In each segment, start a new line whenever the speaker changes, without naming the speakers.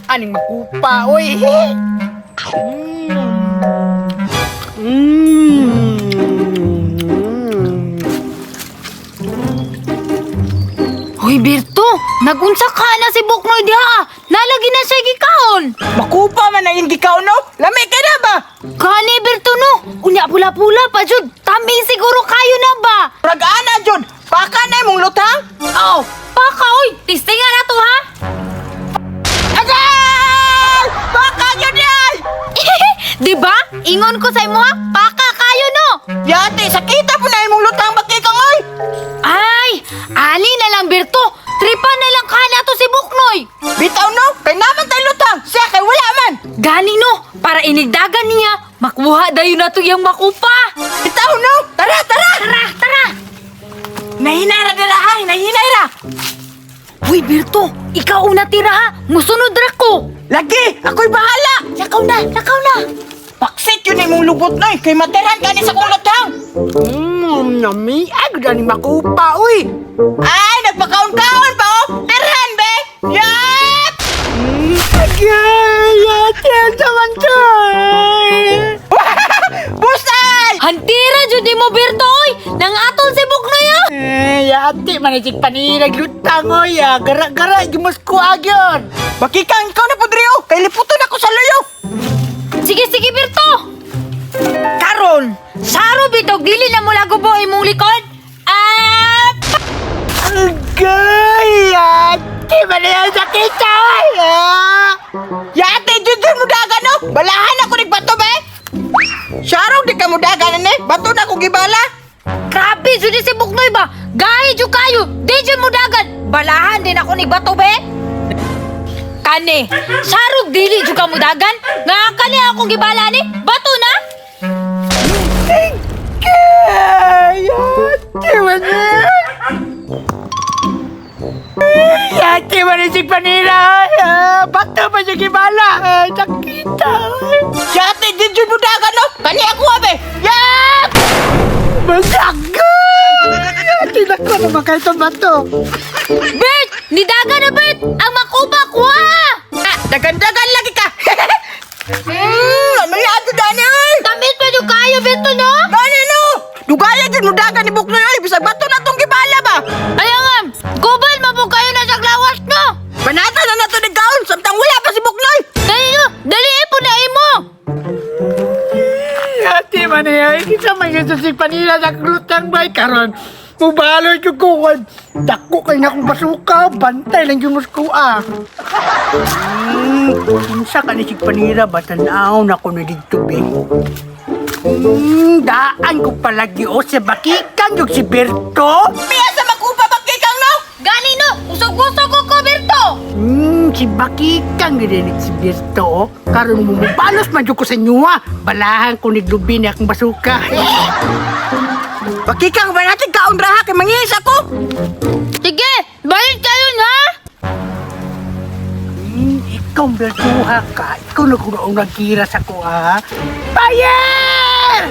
Aning makupa, oy. Mm.
Hoy, Berto, nagunsa ka na si Buknoy diha. Nalagi na siya gikaon.
Makupa man na yung gikaw, no? Lami ka na ba?
Kani, Berto, no? Unya pula-pula pa jud. Tami siguro kayo na ba?
Rag-ana, Jud. Paka na imong lutang.
Oh, paka oy. Tistingan na to ha.
Agay! Paka yun yan!
Di ba? Ingon ko sa imo ha, paka kayo no.
Yate, sakita po na imong lutang bakikang, oy!
Ay, ali na lang Berto. Tripa na lang ka na to si Buknoy.
Bitaw, no? Kay naman tayo lutang. Siya kay wala man.
Gani no, para inigdagan niya, makuha dayon na to iyang makupa.
Bitaw, no? Tara, tara!
Tara, tara.
Nahinay ra dira, ha? Nahinay ra!
Uy, Berto, ikaw una tira ha. Musunod ra ko.
Lagi! Ako'y bahala!
Lakaw na, lakaw na.
Paksit yun imong lubot, noy! Kay materan ka ni sa kong lutang!
Nami, ay, gud ani makupa, oy.
Ay, nagpakaon-kaon pa, oh! Tirhan, be! Yap!
Agay, ate, naman to.
Busay!
Hantira jud nimo Berto oy. Nang atol si Buknoy ha.
Eh, yate, manajig panirag lutang, oy. Ah. Gara-gara, gimus ko agyon.
Bakikang ikaw na po diri, oh! Kay liputon ako sa luyo!
Sige, sige Berto. Karon, saro bitog dili na mo lagubo imong likod. Ah,
Agay, ate, manayang sakit, oy. Ah.
Yate, jud mo dagan, no? Balahan ako nig bato, be! Sharong di ka mo dagan, eh! Bato na ako gibala!
Grabe jud ni si Buknoy ba? Gahi jud kayo. Di jud mo dagan. Balahan din ako ni bato be. Kani, sarog dili jud ka mo dagan. Nga kani akong gibala ni bato na.
Agay, ate, manayang. Yate, manajig panira, oy. Ah, bato pa siya gibala. Ah, sakit, oy.
Yate, jud mo dagan, no? Kani ako, ah, be! Yap!
Masagay! Tinako naman kayo itong bato.
Bert, nidagan na Bert. Ang makupa kuha.
Ah, dagan-dagan lagi ka! May ato dani, oy!
Tamit pa jud kayo Berto no?
Gani, no? Dugaya jud mo dagan ni Buknoy, oy! Bisag bato na tong gibala ba?
Ayaw nga, gubal mo kayo na sa lawas no.
Banata na nato ni gaon samtang wala pa si Buknoy!
Dali no, dali po na imo.
Ate, manaya, kita man yung si panila sa klutang bay karon. Mubaloy ko ko. Dako kay na akong basuka. Bantay lang yung musko ah. Unsa ka ni si panira ba tanaw na ko na dito be. Daan ko palagi o sa bakikan yung si Berto.
Piya sa makupa bakikang, no?
Gani no, usog-usog ko ko Berto.
Si Bakikang gini si Berto. Oh. Karon mo mubalos man jud ko sa inyo ah. Balahan ko ni Glubin akong basuka.
Bakikang ba natin kaon raha kay mangihis ako?
Sige, balik kayo na.
Ikaw Berto ha ka. Ikaw na kung nagkira sa ko ha. Fire!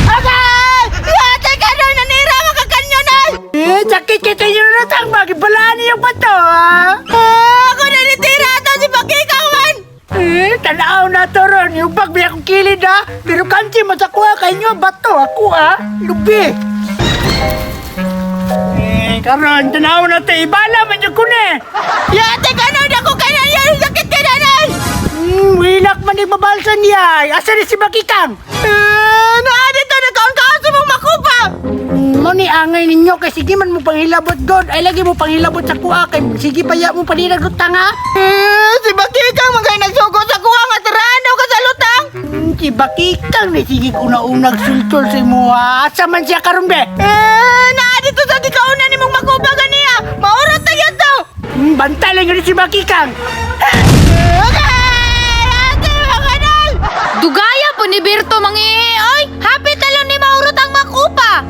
Agay! Yate ka no, nanira makakanyo na!
Eh, sakit kita yung lutang. Magibalaan niyo pa to ha.
Ah, ako na nitira ata si Bakikang man!
Eh, tanaw na to ron. Yung bag may akong kilid ha. Pero kansi mo sa kuha kay inyo. Bato ako ha. Lubi. Eh, karon tanaw na to. Ibala man yung kune.
Yate ka no, dako kay na yan, sakit ka na nay!
Wilak man yung mabalsa niya. Asa ni si Bakikang?
Ah, naa dito nagkaon-kaon sa mong makupa!
Mo ni angay ninyo kay sige man mo panghilabot god. Ay lagi mo panghilabot sa kuha kay sige pa ya mo panirag lutang ha.
Eh, si Bakikang magay nagsugo sa kuha nga tirano ka sa lutang!
Si Bakikang ni sige una-unag sultol sa imo ha. Asa man siya karon be?
Eh, naa dito sa gikaonan ni mong makupa ganiya! Maurot na yan to!
Bantay lang yun si Bakikang.
Agay! Ate, mga kanal!
Dugaya po ni Berto mangihi oy. Hapit na lang ni maurot ang makupa.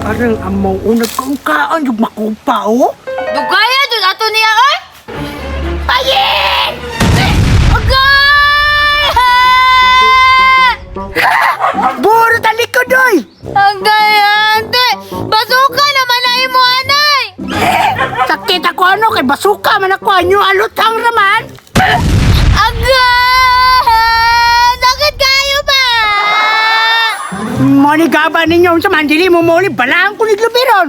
Arang amaw unag kong kaan yung makupa oh.
Dugaya jud ato niya oy. Payin! Agay!
Buro talikod oy.
Agay ate, basuka naman na imo anay.
Sakit ako ano kay basuka man ako. kuan nyo, alutang raman.
Agay! Sakit kayo ba?
Mo ni gaba ninyo sa man, dili mo muli, balaan ko ni Glubiron.